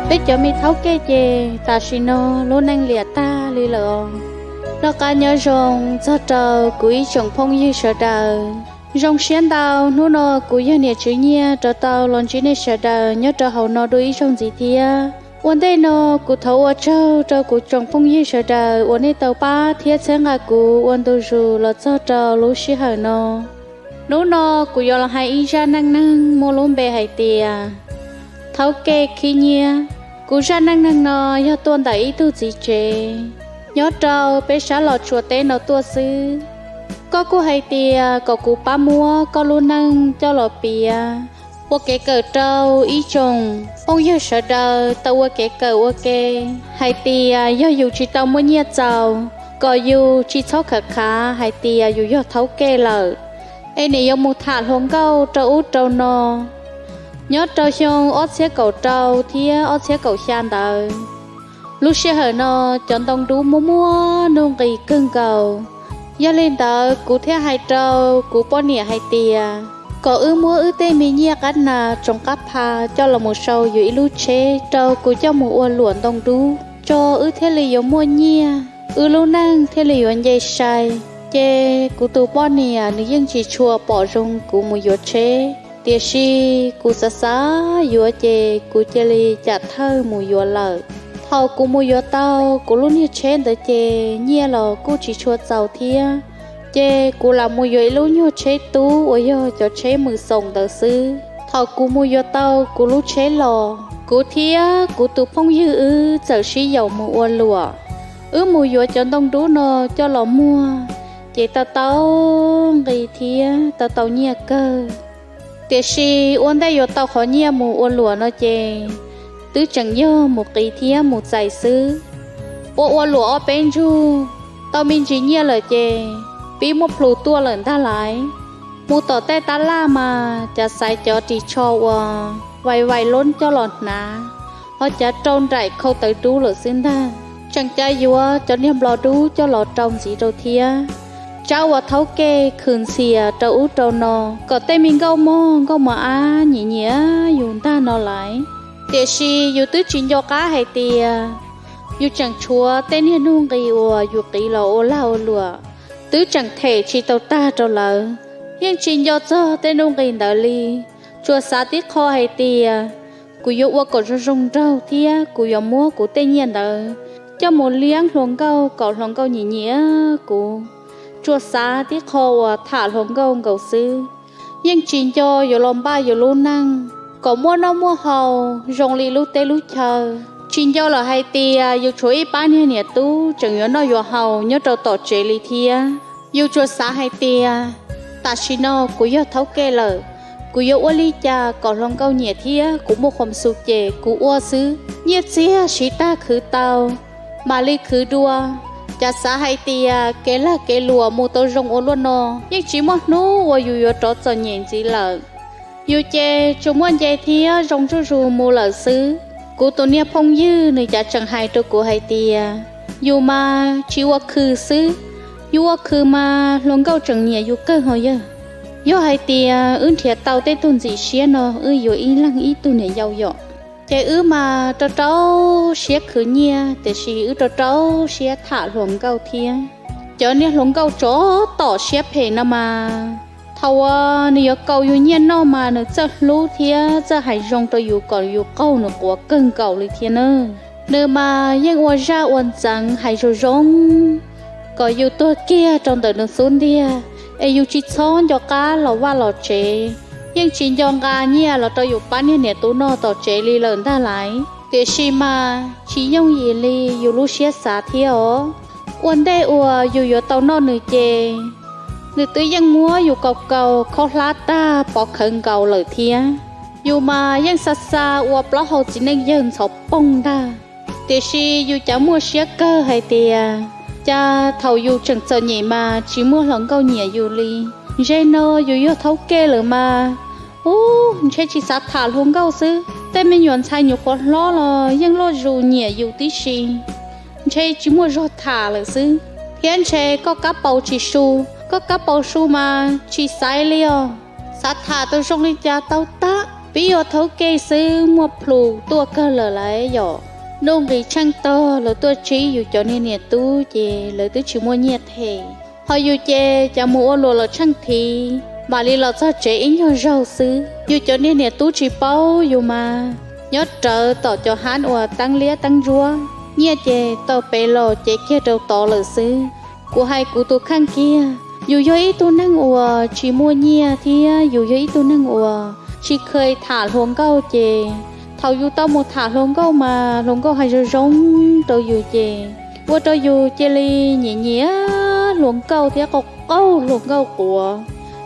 Peb cov me thaub kej ces tam sim no lub neej liam tag li lawm os. Noj qab nyob zoo txog rau kuv ib tsoom phooj ywg sawv daws. Zoo siab ntau hnub no kuv yog niam tswv nyiaj rov tau los ntsib nej sawv daws nyob rau hauv no dua ib zaug ntxiv thiab. Ua ntej no kuv thov ua tsaug rau kuv tsoom phooj ywg sawv daws uas nej tau pab thiab txhawb nqa kuv ua ntu zus los txog rau lub sij hawm no. Hnub no kuv yuav los hais ib zaj neej neeg muaj lub npe hais tias thaub kej khib nyiab. Kuv zaj neej neeg no yog tuaj ntawm ib tug txiv tsev nyob rau peb sab Los Tsuas teb no tuaj xwb. Koj kuj hais tias kom kuv pab muab koj lub neej coj los piav ua kev kawm rau ib tsoom phooj ywg sawv daws tau ua kev kawm ua ke, hais tias yog yus tsis tau muaj nyiaj txaus, kom yus tsis txhob khawv khav hais tias yus yog thaub kej lawm, es nim yuav mus tham hluas nkauj rau ub rau no. Nyob rau xyoo ob txhiab kaum rau thiab ob txhiab kaum xya ntawd, lub sij hawm no cov ntoo dub muaj muaj nuj nqis kawg nkaus. Yog li ntawd kuv thiaj hais rau kuv poj niam hais tias kom wb muab wb tej me nyiaj qab nas tsoov qab pha coj los mus sau yus ib lub tsheb rau kuv coj mus ua luam ntoo dub tso, wb thiaj li yuav muaj nyiaj, wb lub neej thiaj li yuav nce sai. Ces kuv tus poj niam nws yeej tsis tshua pom zoo kuv mus yuav tsheb, tiam sis kuv xav xav yuav ces kuv cia li cam thawj mus yuav lawm. Thaum kuv mus yuav tau kuv lub niag tsheb ntawd ces nyiaj los kuj tsis tshua txaus thiab, ces kuv lam mus yuav ib lub nyuag tsheb tub uas yog cov tsheb mws xoos ntawd xwb. Thaum kuv mus yuav tau kuv lub tsheb los, kuv thiab kuv tus phooj ywg wb txawm sib yaum mus ua luam. Wb mus yuav cov ntoo dub no coj los muag, ces tau tau nqi thiab tau tau nyiaj kawg. Tiam sis ua ntej yuav tau qhov nyiaj mus ua luam no ces twb tseem yog mus qiv thiab mus txais xwb. Ua ua luam ob peb ntsug, tau me ntsis nyiaj lawm ces pib muaj plhus tuaj lawm ntag lauj. Mus tom tej tab laj mas cav xaiv cov ris tsho uas vais vais lub coj los hnav, ho cav rau nraim khau tawv dub lawm xwb ntag. Tseem cav yuav cov niag nplos dub coj los rau ntxiv rau thiab. Tsab ua thaub kej khwv ntxias rau ub rau no kom tej me nkauj mog nkauj mos ab nyiam nyiam yus ntag no lauj. Tiam sis yus twb tsis nco qab hais tias yus tseem tshuav tej niag nuj nqis uas yus qiv los ua lag ua luam, twb tseem them tsis tau tag rau lawv. Yeej tsis nco txog tej nuj nqis ntawd li, tsuas xav tib qho hais tias kuv yuav ua kom zoo zoo nraug thiab kuv yuav muab kuv tej nyiaj ntawd coj mus liab hluas nkauj kom hluas nkauj nyiam nyiam kuv. Tsuas xav tib qho uas tham hluas nkauj nkaus xwb, yeej tsis nco yuav los npaj yus lub neej kom muaj noj muaj haus zoo li lub teb lub chaw. Tsis nco lawm hais tias yus tshuav ib pab niag niam tub tseem yuav noj yuav haus nyob rau tom tsev li thiab. Yus tsuas xav hais tias tam sim no kuv yog thaub kej lawm, kuv yuav ua li cas kom hluas nkauj nyiam thiab kuv muaj qhov xus ces kuv ua xwb. Nyiaj txiag siv tag khwv tau mam li khwv dua. Cav xav hais tias kev lag kev luam mus tau zoo ua luaj no, yeej tsis muaj hnub uas yus yuav rov txom nyem ntxiv lawm. Yus ces tsuas muaj nce thiab zoo zuj zus mus lawm xwb. Kuv tus niag phooj ywg nws cav tseem hais rau kuv hais tias yus mas tsis ua khw xwb, yus ua khw mas hluas nkauj tseem nyiam yus kawg hos yawg. Yog hais tias wb nrhiav tau tej tug ntxim siab no wb yuav ib leeg ib tug niam yau yom. Ces wb mas rau rau siab khwv nyiaj tiam sis wb rau rau siab tham hluas nkauj thiab. Cov niag hluas nkauj tsov tom siab phem no mas thaum uas nws yuav kaus yus nyiaj noj mas nws txawj hlub thiab txawj hais zoo rau yus kom yus qaug nws quav kawg nkaus li thiab na. Nws mas yeej ua zaj ua ntxeev hais zoo zoo kom yus tuag kiag rau ntawm nws xub ntiag, es yus tsis txhob nco qab los vaj los tsev, yeej tsis nco nqa nyiaj los rau yus pab niag niam tub noj tom tsev li lawm ntag lauj. Tiam sis mas tsis yooj yim li yus lub siab xav thiab os. Ua ntej uas yus yuav tau noj nws ces nws twb yeej muab yus kaus kaus khaub hlab tag pov khawv nkaus lawm thiab. Yus mas yeej xa xa ua plaub hau txiv neej yawg ntxhov poog ntag. Tiam sis yus cav muaj siab kawg hais tias cas thaum yus tseem txom nyem mas tsis muaj hluas nkauj nyiam yus li. Ntshe no yus yog thaub kej lawm mas, ub, ntshe tsis xav tham hluas nkauj xwb, tej me nyuam ntxhais nyuam qhuav hlob los yeej loj zus nyiam yus tib si. Ntshe tsis muaj zog tham lawm xwb, thiab ntshe koj kab paus tsis su, koj kab paus su mas tsis xaiv li os. Xav tham tau zoo li cas tau tag. Twb yog thaub kej xwb muaj plhus tuaj kawg lawm lauj yom. Nuj nqis tsheej tog lawv tuaj ntsib yus cov niag niam tub ces lawv twb tsis muaj nyiaj them. Ho yus ces cas mus ua luam los tsheej thiv, mam li los txog tsev ib nyuag zaug xwb. Yus cov niag niam tub tsis paub yus mas nyob rawv tom cov hab uas teeb liab teeb ntsuab, nyiaj ces tau pem los ces kiag rau tod lawm xwb. Kuv hais kuv tus kheej kiag, yus yog ib tug neeg uas tsis muaj nyiaj thiab yus yog ib tug neeg uas tsis kheev tham hluas nkauj ces thaum yus tau mus tham hluas nkauj mas hluas nkauj hais zoo zoo rau yus ces ua rau yus cia li nyiam nyiam hluas nkauj thiab qaug qaug hluas nkauj quav.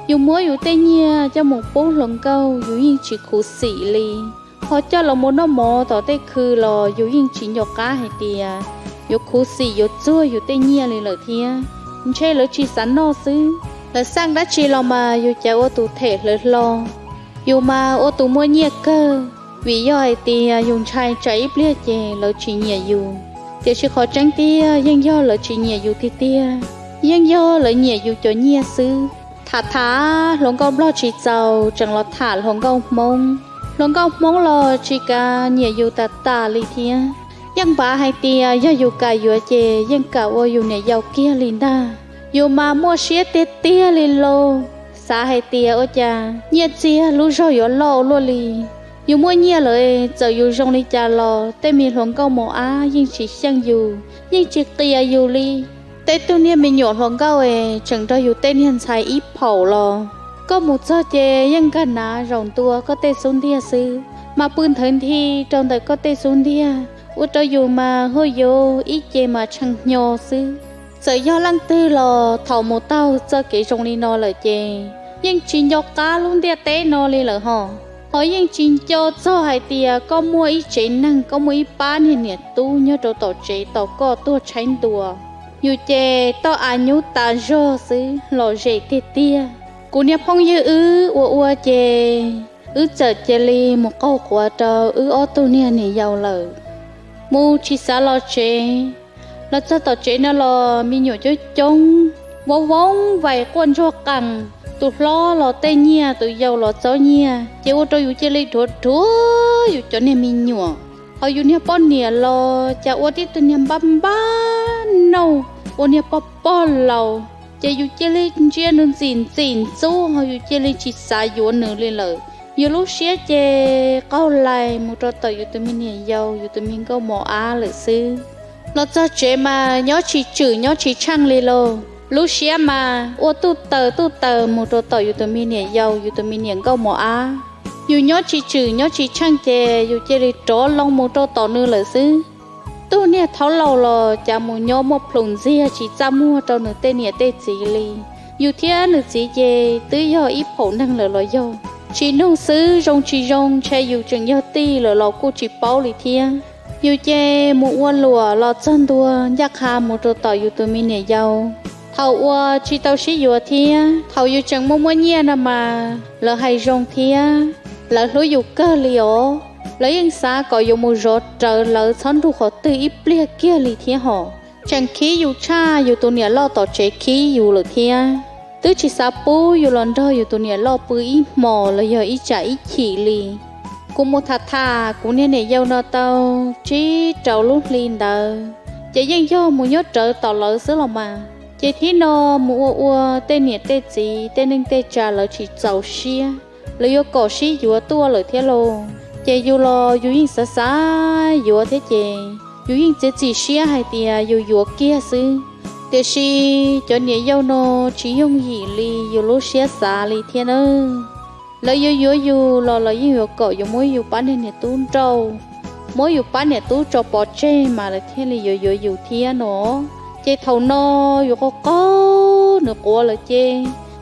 Yus muab yus tej nyiaj coj mus pub hluas nkauj yus yeej tsis khuv xim li. Ho coj los mus noj mov tom tej khw los yus yeej tsis nco qab hais tias yuav khuv xim yuav txuag yus tej nyiaj li lawm thiab. Ntshe lawv tsis xav noj xwb, lawv xaj dab tsi los mas yus cas ua tus them hlawv hlo. Yus mas ua tus muaj nyiaj kawg, vim yog hais tias yus ntshai tsam ib pliag ces lawv tsis nyiam yus. Tiam sis qhov tseeb tiag yeej yog lawv tsis nyiam yus tiag tiag, yeej yog lawv nyiam yus cov nyiaj xwb. Tham tham hluas nkauj nplog tsis txaus tseem los tham hluas nkauj hmoob, hluas nkauj hmoob los tsis kav nyiam yus tas tas li thiab. Yeej pav hais tias yog yus kam yuav ces yeej kam ua yus niam yau kiag li ntag. Yus mas muaj siab tiag tiag li lauj, xav hais tias ua cas nyiaj txiag lub zog yuav loj ua luaj li. Yus muaj nyiaj lawm txawm yus zoo li cas los tej me hluas nkauj mos ab yeej tsis xyeej yus, yeej tsis qias yus li. Tej tug niag me nyuam hluas nkauj es tseem nrog yus tej niag ntxhais ib phaum los koj mus txog ces yeej nkag nav zaum ntua koj tej xub ntiag xwb, mas pw nthawv nthi rau ntawm koj tej xub ntiag, ua rau yus mas huaj yuv ib ce mas tshee hnyo xwb. Txawm yog leej twg los thaum mus taug txoj kev zoo li no lawm ces yeej tsis nco qab lub ntiaj teb no li lawm hos. Ho yeej tsis nco txog hais tias koj muaj ib tsev neeg, koj muaj ib pab niag niam tub nyob rau tom tsev tos koj tuag tshaib ntua. Yus ces toj av nyub tas zog xwb, lom zem tiag tiag. Kuv niag phooj ywg wb ua ua ces wb txawm cia li mus qaug quav rau wb ob tug niag niam yau lawm. Mus tsis xav los tsev, los txog tom tsev no los me nyuam coob coob, vauv vauv vais quaj ntsuag qees, tus hlob los tej nyiaj, tus yau los txob nyiaj, ces ua rau yus cia li dhuav dhuav yus cov niag me nyuam. Ho yus niag poj niam los cas ua tib tug niag npab npab nauj, ua niag pog pog laus, ces yus cia li ntsia nws ntxim ntxim ntxub, ho yus cia li tsis xav yuav nws li lawm. Yus lub siab ces qaug lais mus rau tom yus tus me niam yau, yus tus me nkauj mos ab lawm xwb. Los txog tsev mas nyob tsis tswm nyob tsis tsheej li lauj. Lub siab mas ua tuj taws tuj taws mus rau tom yus tus me niam yau, yus tus me niam nkauj mos ab. Yus nyob tsis tswm nyob tsis tsheej ces yus cia li rov loo mus rau tom nws lawm xwb. Tug niag thaub laus los cas mus nyob muaj plhus ntxiag tsis txaj muag rau nws tej niam tej txiv li. Yus thiab nws txiv ces twb yog ib phaum neeg lawm los yog tsis nug xwb, zoo tsis zoo ntshe yus tseem yog tij lawm los kuj tsis paub li thiab. Yus ces mus ua luam los txog ntua ncaj qha mus rau tom yus tus me niam yau. Thaum uas tsis tau sib yuav thiab thaum yus tseem muaj muaj nyiaj no mas lawv hais zoo thiab lawv hlub yus kawg li os. Lawv yeej xav kom yus mus zov rawv lawv txhob nrug qhov twg ib pliag kiag li thiab hos. Tseem khib yus tshaj yus tus niam loj tom tsev khib yus lawm thiab. Twb tsis xav pub yus los nrog yus tus niam loj pw ib hmos los yog ib tsam ib chim li. Kuv mus tham tham kuv niag niam yau no tau tsib rau lub hli ntawd, ces yeej yog mus nyob rawv tom lawv xwb los mas. Ces thib no mus ua ua tej niam tej txiv tej neej tej tsa lawv tsis txaus siab, lawv yuav kom sib yuav tuaj lawm thiab lauj. Ces yus los yus yeej xav xav yuav thiab ces yus yeej txiav txim siab hais tias yus yuav kiag xwb. Tiam sis cov niam yau no tsis yooj yim li yus lub siab xav li thiab nawb. Lawv yuav yuav yus los lawv yeej yuav kom yus muab yus pab niag niam tub nrauj, muab yus pab niam tub tso pov tseg mas lawv thiaj li yuav yuav yus thiab no. Ces thaum no yus qaug qaug nws quav lawm ces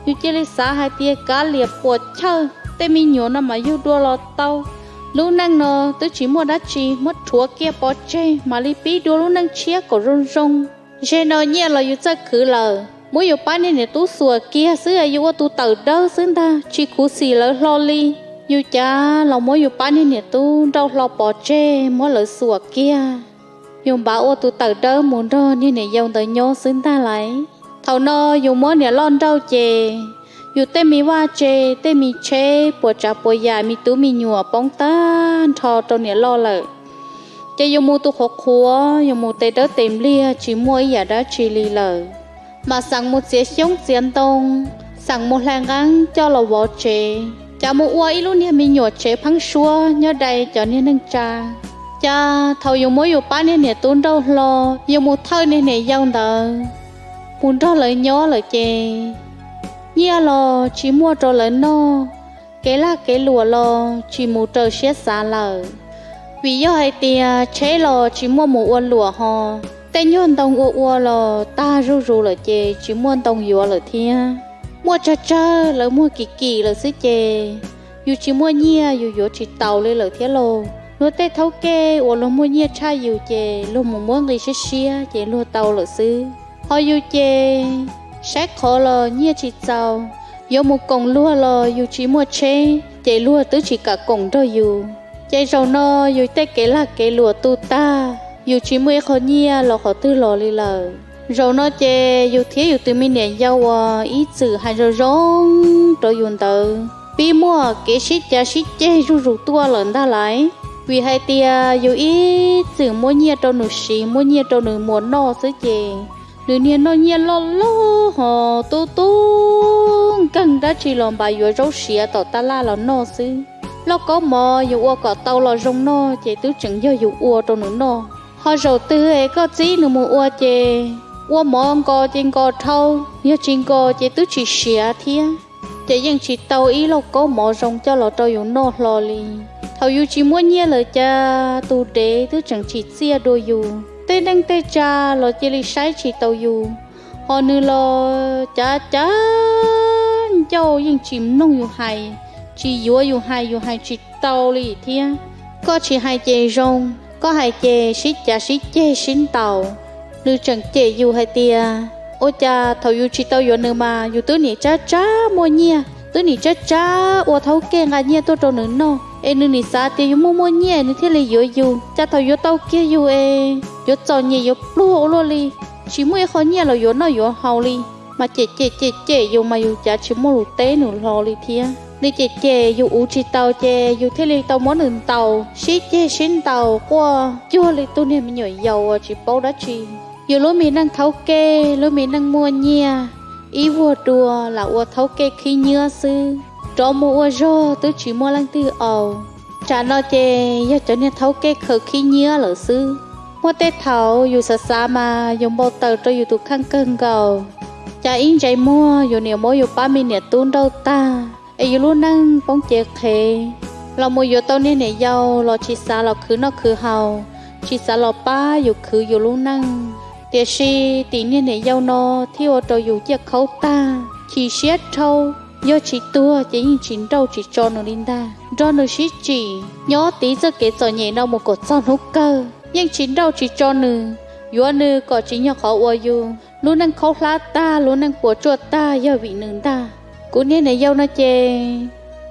yus cia li xav hais tias kav liam puas chawj, tej me nyuam no mas yug dua los tau. Lub neej no twb tsis muaj dab tsi, muab rhuav kiag pov tseg mam li pib dua lub neej tshiab kom zoo zoo. Zeg no nyiaj los yus txawj khwv lawm, muab yus pab niag niam tub xuas kiag xwb, yus ua tus tawm dawb xwb ntag, tsis khuv xim lawv hlo li. Yus cas los muab yus pab niag niam tub nrauj hlo pov tseg muab lawv xuas kiag. Yus npav ua tus tawm dawb mus nrog niag niam yau ntawd nyob xwb ntag lauj. Thaum no yus muab niam loj nrauj ces Yus tej me vaj tse, tej me tsheb, puas tsav puas yam, me tub me nyuam poob tag nrho rau niam loj lawm. Ces yus mus tus qhuav qhuav, yus mus tes dawb tes npliag, tsis muaj ib yam dab tsi li lawm. Mas xeem mus txiav xyoob txiav ntoo, xeem mus hlais nqeeb coj los vov tsev, cas mus ua ib lub niag me nyuam tsev pheeb suab nyob dai cov niag neej tsa. Cas thaum yus muab yus pab niag niam tub nrauj hlo, yus mus thawj niag niam yau ntawd mus nrog lawv nyob lawm ces nyiaj los tsis muaj rau lawv noj, kev lag kev luam los tsis mus raws siab xav lawm. Vim yog hais tias tsheb los tsis muaj mus ua luam ho, tej nyuag ntoo ua ua los tag zuj zus lawm ces tsis muaj ntoo yuav lawm thiab. Muaj tsawg tsawg lawv muag kim kim lawm xwb ces yus tsis muaj nyiaj yus yuav tsis taus li lawm thiab lauj. Luag tej thaub kej uas luag muaj nyiaj tshaj yus ces luag mus muab nqi siab siab ces luag tau lawm xwb. Ho yus ces saib qhov los nyiaj tsis txaus, yuav mus koom luag los yus tsis muaj tsheb ces luag twb tsis kam koom nrog yus. Ces zaum no yus tej kev lag kev luam tu tag, yus tsis muaj ib qho nyiaj los qhov twg los li lawm. Zaum no ces yus thiab yus tus me niam yau uas ib txwm hais zoo zoo rau yus ntawd pib muaj kev sib cav sib ceg zuj zus tuaj lawm ntag lauj. Vim hais tias yus ib txwm muab nyiaj rau nws siv, muab nyiaj rau nws muas noj xwb ces nws niag noj nyiaj loj loj ho tub tub nkeeg dab tsi los npaj yuav zaub siav tom tab laj los noj xwb. Lauj kaub mov yus ua kom tau los zoo noj ces twb tseem yog yus ua rau nws noj. Ho zaum twg es koj txib nws mus ua ces ua mov nkos ces nkos dhau, yog tsis nkos ces twb tsis siav thiab. Ces yeej tsis tau ib lauj kaub mov zoo coj los rau yus noj hlo li. Thaum yus tsis muaj nyiaj lawm cas tus dev twb tseem tsim txiaj dua yus, tej neej tej tsa los cia li saib tsis taus yus. Ho nws los cav cav ncauj yeej tsis mloog yus hais, tsis yuav yus hais, yus hais tsis tau li thiab. Koj tsis hais ces zoo, koj hais ces sib cav sib ceg sib ntaus. Nws tseem cem yus hais tias ua cas thaum yus tsis tau yuav nws mas yus twb nim tsab tsab muaj nyiaj, twb nim tsab tsab ua thaub kej nqa nyiaj tuaj rau nws noj, es nws nim xav tias yus muaj muaj nyiaj nws thiaj li yuav yus, cas thaum yuav tau kiag yus es yuav txom nyem yuav pluag ua luaj li, tsis muaj ib qho nyiaj los yuav noj yuav haus li. Mas cem cem cem cem yus mas yus cav tsis muaj lus teb nws hlo li thiab. Nws cem cem yus ua tsis tau ces yus thiaj li tau muab nws ntaus sib ceg sib ntaus quaj cuag li tus niag me nyuam yaus uas tsis paub dab tsi. Yus lub me neej thaub kej, lub me neej muaj nyiaj, ib vuag dua lam ua thaub kej khib nyiab xwb, rov mus ua zog twb tsis muaj leej twg aus. Tsam no ces yog cov niag thaub kej khaws khib nyiab lawm xwb. Muaj tej thaum yus xav xav mas yus npau taws rau yus tus kheej kawg nkaus. Cas ib ntsais muag yus niam muab yus pab me niam tub nrauj tag, es yus lub neej poob cev qhev, los mus yuav tau niag niam yau los tsis xav los khwv noj khwv haus, tsis xav los pab yus khwv yus lub neej. Tiam sis tim niag niam yau no thiaj ua rau yus ciaj khaub tag, chim siab dhau, yog tsis tuag ces yeej tsis nrauj tsis tso nws li ntag. Nrog nws sib tsim, nyob tiv txoj kev txom nyem no mus kom txog hnub kawg yeej tsis nrauj tsis tso nws, yuav nws kom tsis nyog qhov uas yus lub neej khaub hlab tag, lub neej puas tsuaj tag yog vim nws ntag. Kuv niag niam yau no ces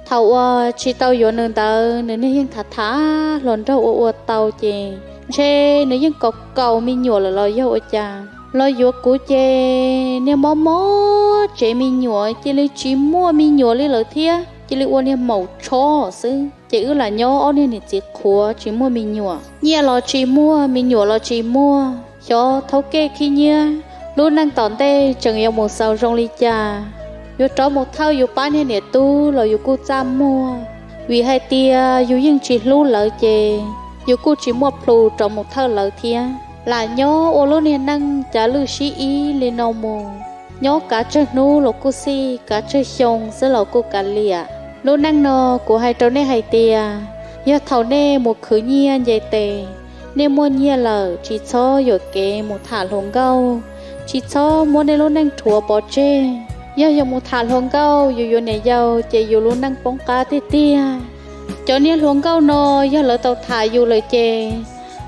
thaum uas tsis tau yuav nws ntawd nws niag yeej tham tham hluas nraug ua ua tau ces ntshe nws yeej kaus kaus me nyuam lawm los yog ua cas. Los yuav kuv ces niag mob mob tsev me nyuam cia li tsis muaj me nyuam li lawm thiab, cia li ua niag maum tshob xwb. Ces wb lam nyob ob niag niam txiv qhuav tsis muaj me nyuam, nyiaj los tsis muaj, me nyuam los tsis muaj. Xyov thaub kej khib nyiab, lub neej tom ntej tseem yuav mus xaus zoo li cas, yuav rov mus thawj yus pab niag niam tub los yus kuj txaj muag. Vim hais tias yus yeej tsis hlub lawv ces yus kuj tsis muaj plhus rov mus thawj lawv thiab. Lam nyob ua lub niag neej cav lwj sib ib li no mus, nyob kav tsawg hnub los kuj xij, kav tsawg xyoo xwb los kuj kav liam. Lub neej no kuv hais rau nej hais tias, yog thaum nej mus khwv nyiaj nce tes, nej muaj nyiaj lawm tsis txhob yuam kev mus tham hluas nkauj, tsis txhob muab nej lub neej rhuav pov tseg. Yog yuav mus tham hluas nkauj, yus yuav niam yau ces yus lub neej poob qab tiag tiag. Cov niag hluas nkauj no yog lawv tau tham yus lawm ces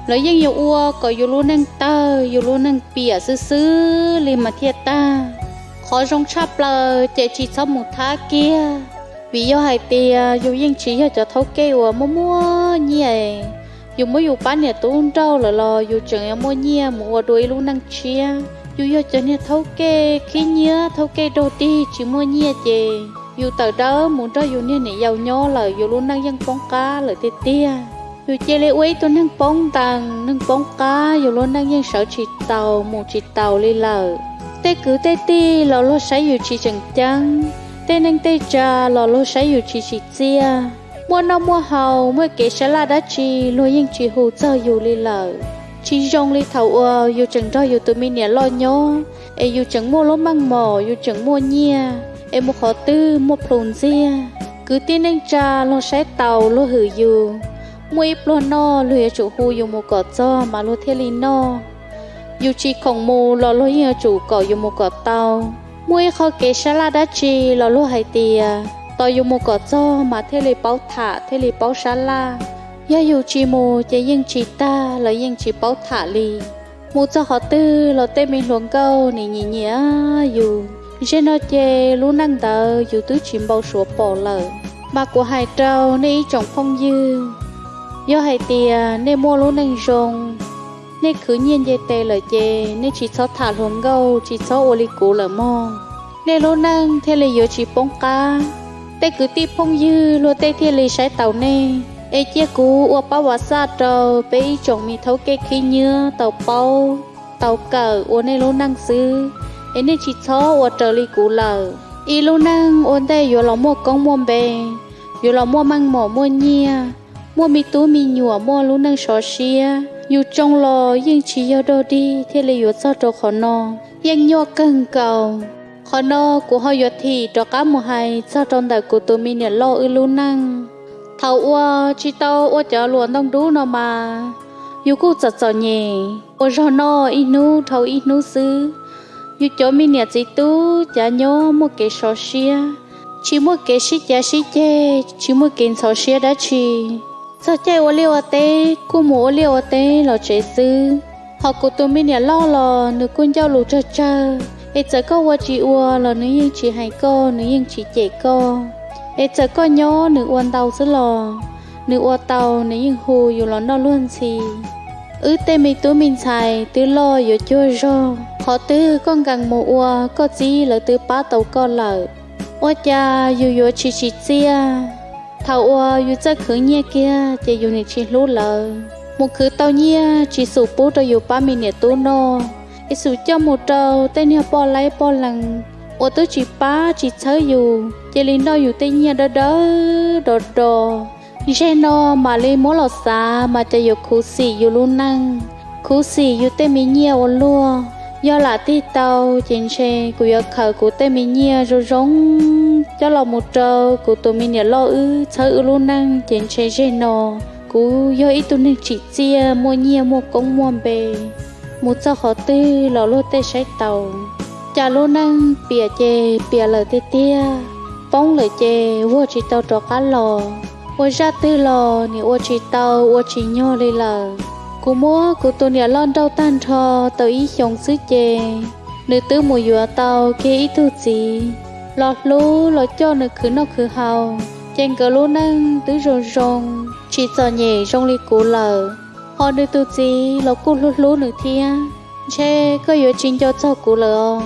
lawv yeej yuav ua kom yus lub neej tawg, yus lub neej piam xwb xwb li mas thiaj tag. Qhov zoo tshaj plaws ces tsis txhob mus thab kiag, vim yog hais tias yus yeej tsis yog cov thaub kej uas muaj muaj nyiaj. Yus muab yus pab niam tub nrauj lawm los yus tseem yuav muaj nyiaj mus ua dua ib lub neej tshiab. Yus yog cov niag thaub kej khib nyiab, thaub kej dog dig tsis muaj nyiaj ces yus tawm dawb mus nrog yus niag niam yau nyob lawm, yus lub neej yeej poob qab lawm tiag tiag. Yus cia li ua ib tug neeg poob ntees, neeg poob qab, yus lub neej yeej sawv tsis taus mus tsis taus li lawm. Tej kwv tej tij los luag saib yus tsis tseem ceeb, tej neej tej tsa los luag saib yus tsis tsim txiaj. Muaj noj muaj haus, muaj kev sab laj dab tsi luag yeej tsis hu txog yus li lawm. Tsis zoo li thaum uas yus tseem nrog yus tus me niam loj nyob, es yus tseem muaj lub meej mom, yus tseem muaj nyiaj, es mus qhov twg muaj plhus ntxiag. Kwv tij neej tsa luag saib taus luag hwm yus, muaj ib pluag noj luag yuav tsum hu yus mus kom txog mas luag thiaj li noj. Yus tsis khoom mus los luag yeej yuav tsum kom yus mus kom tau. Muaj ib qho kev sab laj dab tsi los luag hais tias tos yus mus kom txog mas thiaj li paub tham thiaj li paub sab laj. Yog yus tsis mus ces yeej tsis tag los yeej tsis paub tham li. Mus txog qhov twg los tej me hluas nkauj nim nyiam nyiam yus. Zej no ces lub neej ntawd yus twb tsis npau suav pom lawm. Mas kuv hais rau nej ib tsoom phooj ywg, yog hais tias nej muaj lub neej zoo, nej khwv nyiaj nce tes lawm ces nej tsis txhob tham hluas nkauj, tsis txhob ua li kuv lawm mog, nej lub neej thiaj li yuav tsis poob qab. Tej kwv tij phooj ywg luag tej thiaj li saib taus nej. Es cia kuv ua pab vas xaj rau peb ib tsoom me thaub kej khib nyiab tau paub, tau kawm ua nej lub neej xwb, es nej tsis txhob ua raws li kuv lawm. Ib lub neej ua ntej yuav los muaj koob muaj npe, yuav los muaj meej mom muaj nyiaj, muaj me tub me nyuam, muaj lub neej sov siab. Yus tsoo los yeej tsis yog dog dig thiaj li yuav txog rau qhov no, yeej nyuaj kawg nkaus. Qhov no kuv ho yuav thim rov qab mus hais txog rau ntawm kuv tus me niam loj wb lub neej. Thaum uas tsis tau ua cov luam ntoo dub no mas yus kuj txom txom nyem, ua zog noj ib hnub dhau ib hnub xwb. Yus cov me niam txiv tub cav nyob muaj kev sov siab, tsis muaj kev sib cav sib ceg, tsis muaj kev ntxhov siab dab tsi. Txog caij ua liaj ua teb kuj mus ua liaj ua teb los tsev xwb. Ho kuv tus me niam loj los nws kuj ncauj lus tsawg tsawg, es txawm koj ua tsis ua los nws yeej tsis hais koj, nws yeej tsis cem koj. Es txawm koj nyob nws ua ntau xwb los nws ua tau nws yeej hu yus los noj luag ntxhi. Wb tej me tub me ntxhais twb loj yuav cuag zog, qhov twg koj nkees mus ua koj txib lawv twb pab tau koj lawm. Ua cas yus yuav tsis tsim txiaj? Thaum uas yus txawj khwv nyiaj kiag ces yus nim tsis hlub lawv. Mus khwv tau nyiaj tsis xum pub rau yus pab me niam tub noj, es xum coj mus rau tej niag poj laib poj lees uas twb tsis pab tsis txhawb yus, cia li noj yus tej nyiaj dawb dawb do do. Zeg no mam li muab los xav mas cas yuav khuv xim yus lub neej, khuv xim yus tej me nyiaj ua luaj. Yog lam tig tau ces ntshe kuv yuav khaws kuv tej me nyiaj zoo zoo coj los mus rau kuv tus me niam loj wb txhawb wb lub neej ces ntshe zeg no kuv yog ib tug neeg tsim txiaj muaj nyiaj muaj koob muaj npe, mus txog qhov twg los luag tej saib taus. Cas lub neej piam ces piam lawm tiag tiag, poob lawm ces vuag tsis tau rov qab los. Ua zaj twg los nim ua tsis tau ua tsis nyog li lawm. Kuv muab kuv tus niam loj nrauj tag nrho tau ib xyoos xwb ces nws twb mus yuav tau kiag ib tug txiv los hlub los coj nws khwv noj khwv haus, ces nkawd lub neej twb zoo zoo, tsis txom nyem zoo li kuv lawm. Ho nws tus txiv los kuj hlub hlub nws thiab. Ntshe koj yuav tsis nco txog kuv lawm os.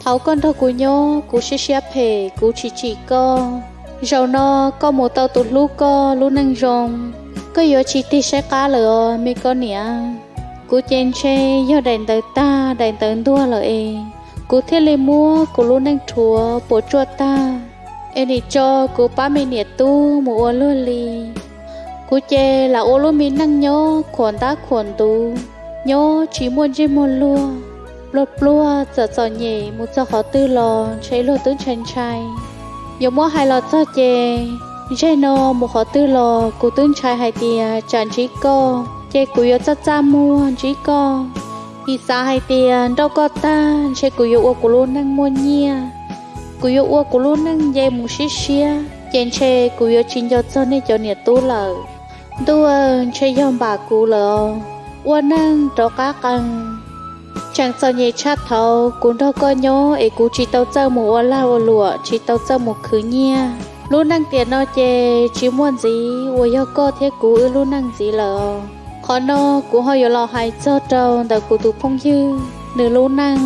Thaum koj nrog kuv nyob kuv siab siab phem kuv tsis tsim koj. Zaum no koj mus tau tus hlub koj lub neej zoo, koj yuav tsis tig saib qab lawm os me koj niam. Kuv ces ntshe yog daim ntawv tag daim ntawv ntuag lawm es kuv thiaj li muab kuv lub neej rhuav puas tsuaj tag, es nim tso kuv pab me niam tub mus ua luag li. Kuv ces lam ua lub me neej nyob khuam ntab khuam ntuv, nyob tsis muaj ntsej muag luag, pluag pluag txom txom nyem, mus txog qhov twg los ntshe luag twb ntshai ntshai. Yuav muab hais los txog ces, zeg no mus qhov twg los kuv twb ntshai hais tias tsam ntsib koj ces kuv yuav txaj txaj muag ntsib koj. Vim xav hais tias nrauj koj tag ntshe kuv yuav ua kuv lub neej muaj nyiaj, kuv yuav ua kuv lub neej nce mus siab siab ces ntshe kuv yuav tsis nco txog nej cov niam tub lawm. Ntuj, ntshe yog npam kuv lawm os. Ua neej rov qab qees, tseem txom nyem tshaj thaum kuv nrog koj nyob es kuv tsis tau txawj mus ua lag ua luam, tsis tau txawj mus khwv nyiaj. Lub neej tiam no ces tsis muaj ntxiv uas yog koj thiab kuv wb lub neej ntxiv lawm os. Qhov no kuv ho yuav los hais txog rau ntawm kuv tus phooj ywg. nws lub neej.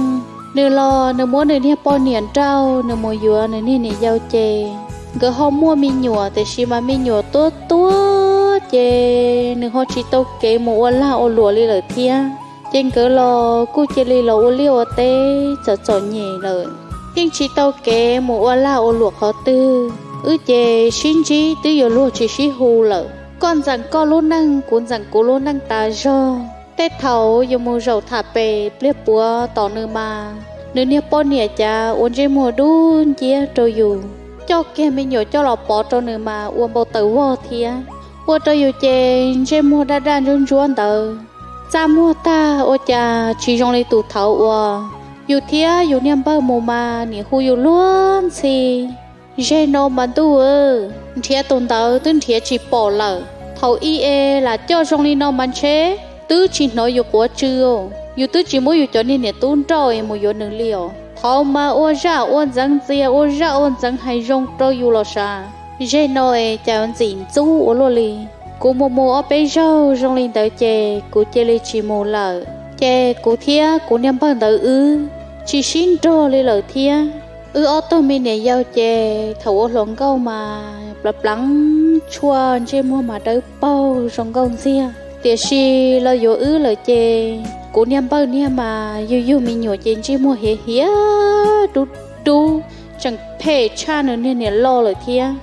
Nws los nws muab nws niag poj niam nrauj, nws mus yuav nws niag niam yau ces nkawd ho muaj me nyuam, tiam sis mas me nyuam tuab tuab ces nws ho tsis tau kev mus ua lag ua luam li lawm thiab. Ces nkawd los kuj cia li los ua liaj ua teb txom txom nyem lawm, yeej tsis tau kev mus ua lag ua luam qhov twg. Wb ces sib ntsib twb yuav luag tsis sib hu lawm, koj ntxeem koj lub neej, kuv ntxeem kuv lub neej tas zog. Tej thaum yuav mus zaum tham pem pliag puav tom nws mas nws niag poj niam cas ua ntsej muag dub nciab rau yus, coj kiag me nyuam coj los pov rau nws mas ua npau taws vog thiab. Ua rau yus ces ntsej muag daj daj ntsuab ntsuab ntawd, txaj muag tag ua cas tsis zoo li tus thaud uas yus thiab yus niag npawg mus mas nim hu yus luag ntxhi. Zeg no mas ntuj, nrhiav tus ntawd twb nrhiav tsis pom lawm. Thaum ib e lam coj zoo li no mas ntshe twb tsis hnov yus quav tsw, yus twb tsis muab yus cov niag niam tub nrauj es mus yuav nws li os. Thaud mas ua zaj ua ntxeev ntxias, ua zaj ua ntxeev hais zoo rau yus los sav. Zeg no es cas ntxim ntxub ua luaj li. Kuv mus mus ob peb zaug zoo li ntawd ces kuv cia li tsis mus lawm. Ces kuv thiab kuv niag npawg ntawd wb tsis sib nrog li lawm thiab. Wb ob tug me niam yau ces thaum ua hluas nkauj mas plav pleev tshuaj, ntsej muag mas dawb paug zoo nkauj ntxiag, tiam sis los yuav wb lawm ces kuv niag npawg niag mas yug yug me nyuam ces ntsej muag hiav hiav dub dub, tseem phem tshaj nws niag niam loj lawm thiab.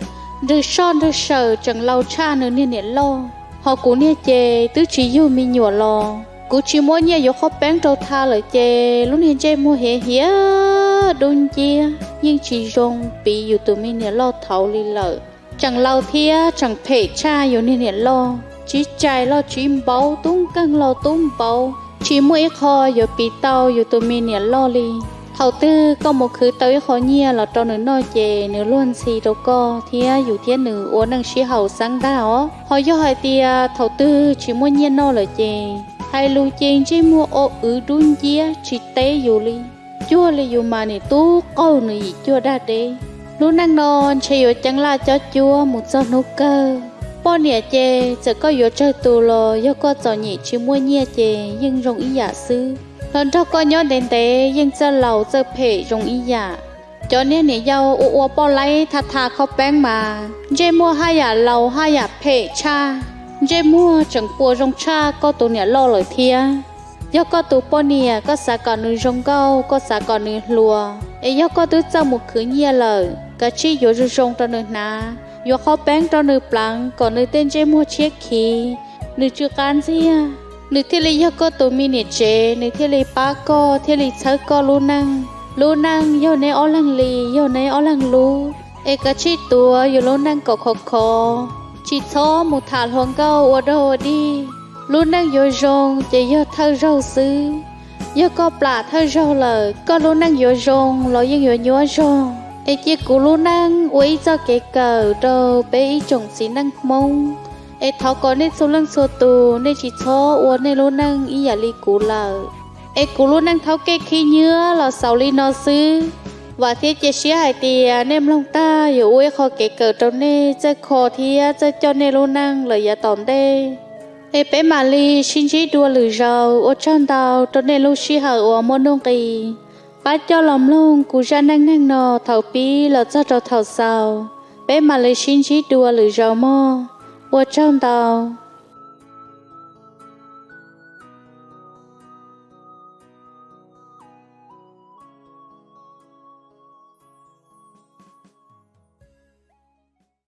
Nrwg soj nrwg sawm tseem laus tshaj nws niag niam loj. Ho kuv niag ces twb tsis yug me nyuam los kuv tsis muaj nyiaj yuav qhaub peeb rau tha lawm ces lub niag ntsej muag hiav hiav dub nciab yeej tsis zoo piv yus tus me niam loj thaud li lawm. Tseem laus thiab tseem phem tshaj yus niag niam loj, tsib cais los tsib npaub, tub nkeeg los tub npaub, tsis muaj ib qho yuav piv tau yus tus me niam loj li. Thaum twg koj mus khwv tau ib qho nyiaj los rau nws noj ces nws luag ntxhi rau koj thiab yus thiab nws ua neej sib haum xeeb ntag os. Ho yog hais tias thaum twg tsis muaj nyiaj noj lawm ces hais lus ces ntsej muag o wv dub nciab tsis teb yus li. Cuag li yus mas nim tub qaug nws yim cuag daj deb. Lub neej no ntshe yuav ceeb laj cob cuab mus txog hnub kawg. Poj niam ces txawm koj yuav tsawg tus los yog koj txom nyem tsis muaj nyiaj ces yeej zoo ib yam xwb. Los nrog koj nyob ntev ntev yeej txawj laus txawj phem zoo ib yam. Cov niag niam yau ua ua poj laib tha tha qhaub peeb mas ntsej muag haj yam laus haj yam phem tshaj, ntsej muag tseem puas zoo tshaj koj tus niam loj lawm thiab. Yog koj tus poj niam koj xav kom nws zoo nkauj, koj xav kom nws hluas, es yog koj twb txawj mus khwv nyiaj lawm, kav tsij yuav zoo zoo rau nws hnav, yuav qhaub peeb rau nws pleev kom nws tej ntsej muag tshiab khiv, nws tsw qab ntxiag, nws thiaj li yog koj tus me niam tsev, nws thiaj li pab koj, thiaj li txhawb koj lub neej. Lub neej yog neb ob leeg li, yog neb ob leeg lub, es kav tsij tuav yus lub neej kom khov khov, tsis txhob mus tham hluas nkauj ua dog ua dig. Lub neej yuav zoo ces yog thawj zaug xwb. Yog koj plam thawj zaug lawm, koj lub neej yuav zoo los yeej yuav nyuaj zog. Es cia kuv lub neej ua ib txoj kev kawm rau peb ib tsoom txiv neej Hmoob, es thov kom nej txhua leej txhua tus nej tsis txhob ua nej lub neej ib yam li kuv lawm. Es kuv lub neej thaub kej khib nyiab los xaus li no xwb. Vam thiab cia siab hais tias nej mloog tag yuav ua ib qho kev kawm rau nej txawj kho thiab txawj coj nej lub neej lawm yav tom ntej. Es peb mam li sib ntsib dua lwm zaus, ua tsaug ntau rau nej lub sij hawm uas muaj nuj nqis pab coj los mloog kuv zaj neej neeg no thaum pib los txog rau thaum xaus. Peb mam li sib ntsib dua lwm zaus mog. Ua tsaug ntau.